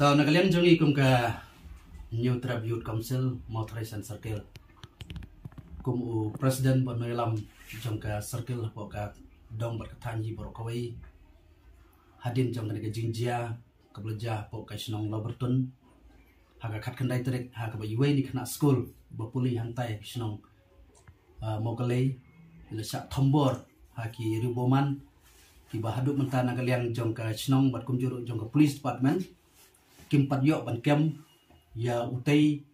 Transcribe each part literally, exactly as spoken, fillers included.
To, na ka liang jong ngi kum ka Hynñiewtrep Youth Council, Mawthadraishan Circle, kum u president bad nongïalam jong ka circle hapoh ka dong bad ka thaiñ hi baroh kawei, hadien jong kane ka jingjia kaba la jia hapoh ka shnong Lawbyrtun ha ka khatkhyndai tarik, ha kaba iwei na ki khynnah skul ba pule hangtai ha ka shnong, ah, Mawkalei, ki la shah thombor ha ki riew bymman, kiba haduh mynta na ka liang jong ka shnong bad kumjuh ruh jong ka police department kim pat ïoh ban kem ïa utei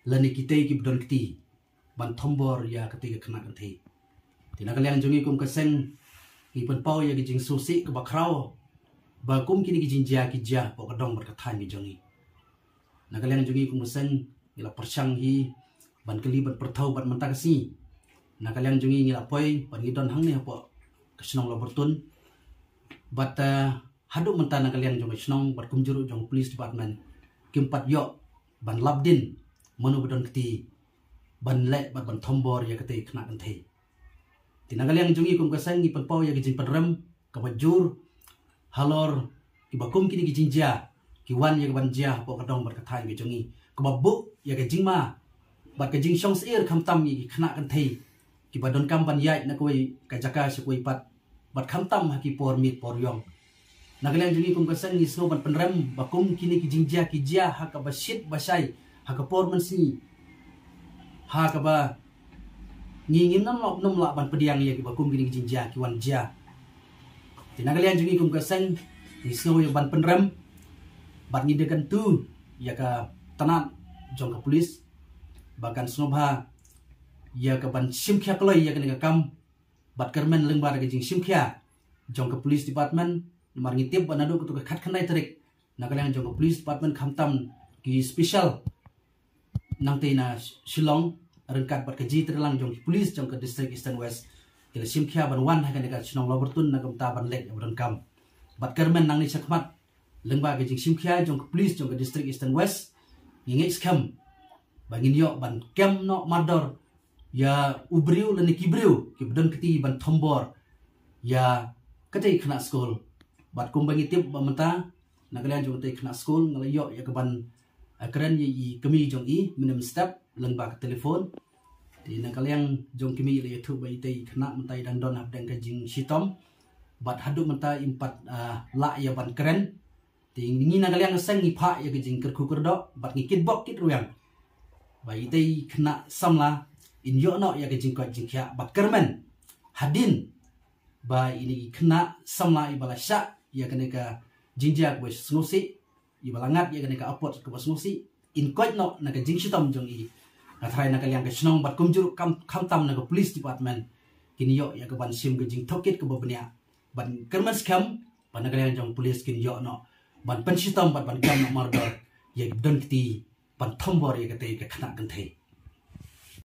lane kitei kiba don kti ban thombor ïa katei ka khynnah kynthei. Te na ka liang jong ngi kum ka seng ngi pynpaw ïa ka jingsngewsih kaba khraw ba kum kine ki jingjia ki jia hapoh ka dong bad ka thaiñ ka jong ngi. Na ka liang jong ngi kum ka seng ngi la pyrshang hi ban kylli ban pyrthaw bad mynta ka sngi na ka liang jong ngi ngi la poi bad ngi don hangne hapoh ka shnong Lawbyrtun. Bad, eh, haduh mynta na ka liang jong ka shnong bad kumjuh ruh jong ka police department kim pat ïoh ban lap dien mano ba don kti ban leh bad ban thombor ïa katei ka khynnah kynthei. Te na ka liang jong ngi kum ka seng ngi pynpaw ïa ka jingpynrem kaba jur halor kiba kum kine ki jingjia ki wan ïa kaban jia hapoh ka dong bad ka thaiñ ka jong ngi, kaba buh ïa ka jingma bad ka jingsngewsih khamtam ïa ki khynnah kynthei kiba donkam ban ïaid na kawei ka jaka sha kawei pat, bad khamtam ha ki por miet por ïong. Na ka liang jong ngi kum ka seng ngi sngew ban pynrem ba kum kine ki jingjia ki jia ha kaba shit ba shai, ha ka por mynsngi, ha kaba ngi ngim nym lah, nym lah ban pdiang ïa kiba kum kine ki jingjia ki wan jia. Te na ka liang jong ngi kum ka seng ngi sngew ïa ban pynrem bad ngi da kyntu ïa ka tnat jong ka police ba kan sngewbha ïa kaban shim khia kloi ïa kane ka kam bad kyrmen lyngba da ka jingshim khia jong ka police department. Namar ngi tip ba naduh katto ka khatkhyndai tarik na ka liang jong ka police department khamtam ki special nangtei na Shillong ryngkat bad ka jingtreilang jong ki police jong ka district Eastern West ki la shim khia ban wan ha kane ka shnong Lawbyrtun na ka bynta ban leit ïa ba donkam. Bad kyrmen nangne shakhmat lyngba ka jingshim khia jong ka police jong ka district Eastern West ngi ngeit skhem ba ngin ïoh ban kem noh mardor ïa u briew lane ki briew kiba don kti ban thombor ïa katei ka khynnah skul. Bad kumba ngi tip ba mynta na ka liang jong katei ka khynnah skul nga la ïoh ïa kaban, eh, kren ïa i kmie jong i mynne mynstep lyngba ka telephone. Te na ka liang jong i kmie i la ïathuh ba itei i khynnah mynta i dang don hapdeng ka jingshitom bad haduh mynta im pat, ah, lah ïa ban kren. Te ngi na ka liang ka seng ngi phah ïa ka jingkyrkhu kyrdoh bad ngi kitbok kitrwiang ba itei i khynnah samla in ïoh noh ïa ka jingkoit jingkhiah bad kyrmen hadien ba ine i khynnah samla iba la shah ïa kane ka jingjia kaba sngewsih, iba la ngat ïa kane ka apot kaba sngewsih, in koit noh na ka jingshitom jong i. Nga tharai na ka liang ka shnong bad kumjuh ruh kam, khamtam na ka police department kin ïoh ïa kaban shim ka jingtohkit kaba bniah ban kyrmen skhem ba na ka liang jong police kin ïoh noh ban pynshitom bad ban kem noh mardor ïa kiba don kti ban thombor ïa katei ka khynnah kynthei.